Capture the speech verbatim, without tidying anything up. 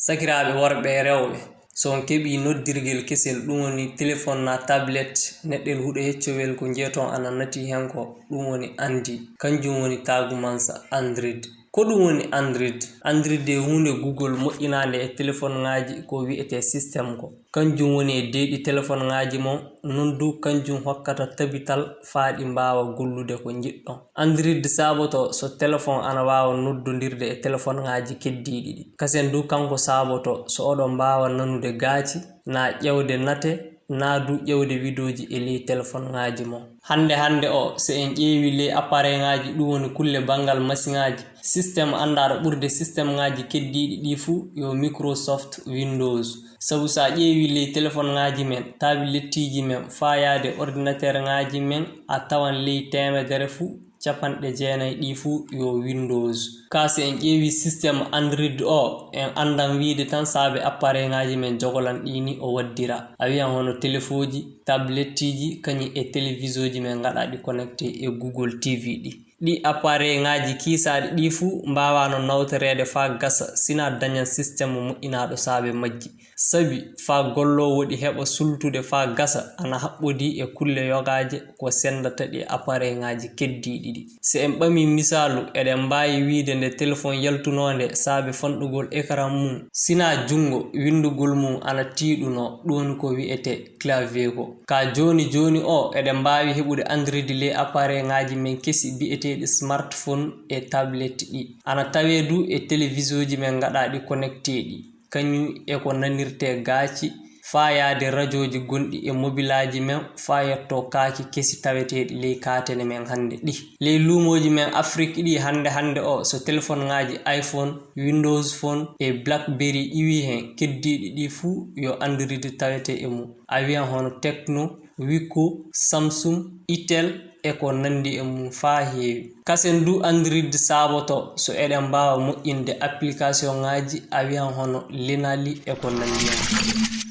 Sakiraaɓe worɓe e rewɓe, so on keɓii noddirgel kesel, ɗum woni telefon naa tablet, neɗɗel huɗo heccowel ko njeeton ana natii hen ko, ɗum woni Anndi, kanjum woni taagumansa Android. Ko ɗum woni Android? Android e huunde Google moƴƴinaande e telefonŋaaji ko wi'etee système ko. Kanjum woni e deeɗi telefonŋaaji mon, non duu kanjum hokkata tabital faa ɗi mbaawa gollude ko njiɗɗon. Android saaboto so telefon ana waawa noddondirde e telefonŋaaji keddiiɗi ɗi. Kasen duu kanko saaboto so oɗon mbaawa nanude gaaci, naa ƴeewde nate, naa duu ƴeewde widooji e ley telefonŋaaji mon. Hannde hannde oo, so en ƴeewii ley appareyŋaaji, ɗum woni kulle banngal masiŋaaji, système anndaaɗo ɓurde systèmeŋaaji keddiiɗi ɗii fuu yo Microsoft Windows. Sabu so a ƴeewii ley telefonŋaaji men, tablettiiji men, faa yaade ordinateerŋaaji men, a tawan ley teemedere fuu, capanɗe jeenay ɗii fuu yo Windows. Kaa so en ƴeewii système Android oo, en anndan wiide tan saabe appareyŋaaji men jogolan ɗii nii o waddira. A wi'an hono telefooji, tablettiiji, kañum e telewisooji men gaɗaaɗi connecté e Google T V ɗii. Ɗii appareyŋaaji kiisaaɗi ɗii fuu mbaawaano nawtoreede faa gasa, sinaa dañan système moƴƴinaaɗo saabe majji. Sabi faa golloowo ɗi heɓa sultude faa gasa, ana haɓɓodii e kulle yogaaje ko senndata ɗi e appareyŋaaji keddiiɗi ɗii. So en ɓamii misaalu, eɗen mbaawi wiide nde telefon yaltunoo ndee, saabe fanɗugol ekran mum, sinaa junngo winndugol mum ana tiiɗunoo, ɗum woni ko wi'etee clavier ko. Kaa jooni jooni oo, eɗen mbaawi heɓude Android ley appareyŋaaji men kesi bi'eteeɗi smartphone e tablet ɗii. Ana tawee duu e telewisooji men gaɗaaɗi connecté ɗii, kañum e ko nanirtee gaaci, faa yaade rajooji gonɗi e mobilaaji men, faa yottoo kaaki kesi taweteeɗi ley kaatene men hannde ɗii. Ley luumooji men Afrik ɗii hannde hannde oo, so telefonŋaaji iPhone, Windows Phone e BlackBerry iwii hen, keddiiɗi ɗii fuu yo Android tawete e mum. A wi'an hono Tecno, Wiko, Samsung, Itel e ko nanndi e mum faa heewi. Kasen duu Android saaboto so eɗen mbaawa moƴƴinde applikasiyoŋaaji, a wi'an hono Lenali e ko nanndi e mum.